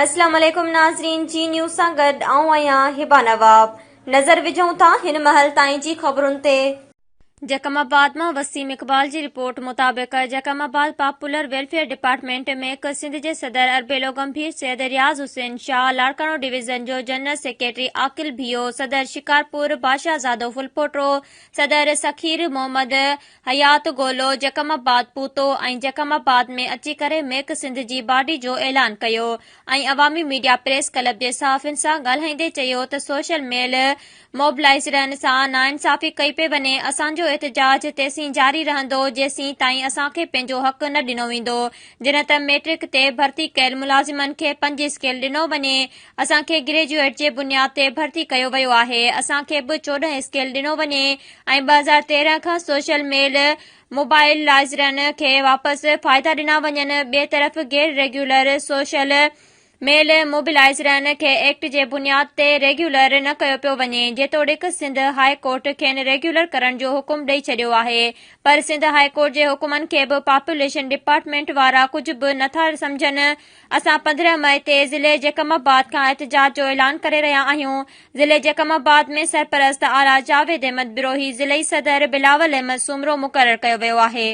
اسلام عليڪم ناظرين جي نيوز سان گڏ آئون آهيان هبه نواب نظر وجهون ٿا هن مهل تائين جي خبرن تي. جيڪب آباد مان وسيم اقبال جي رپورٽ مطابق Jacobabad popular welfare department ۾ Sindh جي صدر اربيلو گنڀير سيد رياض حسين شاهه لاڙڪاڻو ڊويزن جو جنرل سيڪريٽري عاقل ڀيو صدر شڪارپور بادشاهه زادو ڦلپوٽو صدر سخير محمد حيات گولو جيڪب آباد پهتو ۽ جيڪب آباد ۾ اچي ڪري ميڪ سنڌ جي باڊي جو اعلان ڪيو ۽ عوامي ميڊيا پريس ڪلب جي صحافين سان ڳالهائيندي چيو ته سوشل ميل موبلائيزرن سان ناانصافي ڪئي پئي وڃي اسان جو احتجاج تيسين جاري رهندو جيسين تائين اسان کي پنهنجو حق نه ڏنو ويندو جڏهن ته ميٽرڪ تي ڀرتي ڪيل ملازمن کي پنج اسڪيل ڏنو وڃي اسان کي گريجوئيٽ جي بنياد تي ڀرتي ڪيو ويو آهي اسان کي به 14 اسڪيل ڏنو وڃي ۽ 2013 کان سوشل ميل موبائلائزرن کي واپس فائدا ڏنا وڃن ٻئي طرف غير ريگيولر سوشل ميل موبلائزرن کي ايڪٽ جي بنياد تي ريگيولر نه ڪيو پيو وڃي جيتوڻيڪ سنڌ هاء ڪورٽ کين ريگيولر ڪرڻ جو حڪم ڏئي ڇڏيو آهي پر سنڌ هاء ڪورٽ جي حڪمن کي به پاپوليشن ڊپارٽمينٽ وارا ڪجهه به نه ٿا سمجهن اسان 15 مئي تي ضلعي جيڪب آباد کان احتجاج جو اعلان ڪري رهيا آهيون ضلعي جيڪب آباد ۾ سرپرست اعليٰ جاويد احمد بروهي ضلعي صدر بلاول احمد سومرو مقرر ڪيو ويو آهي.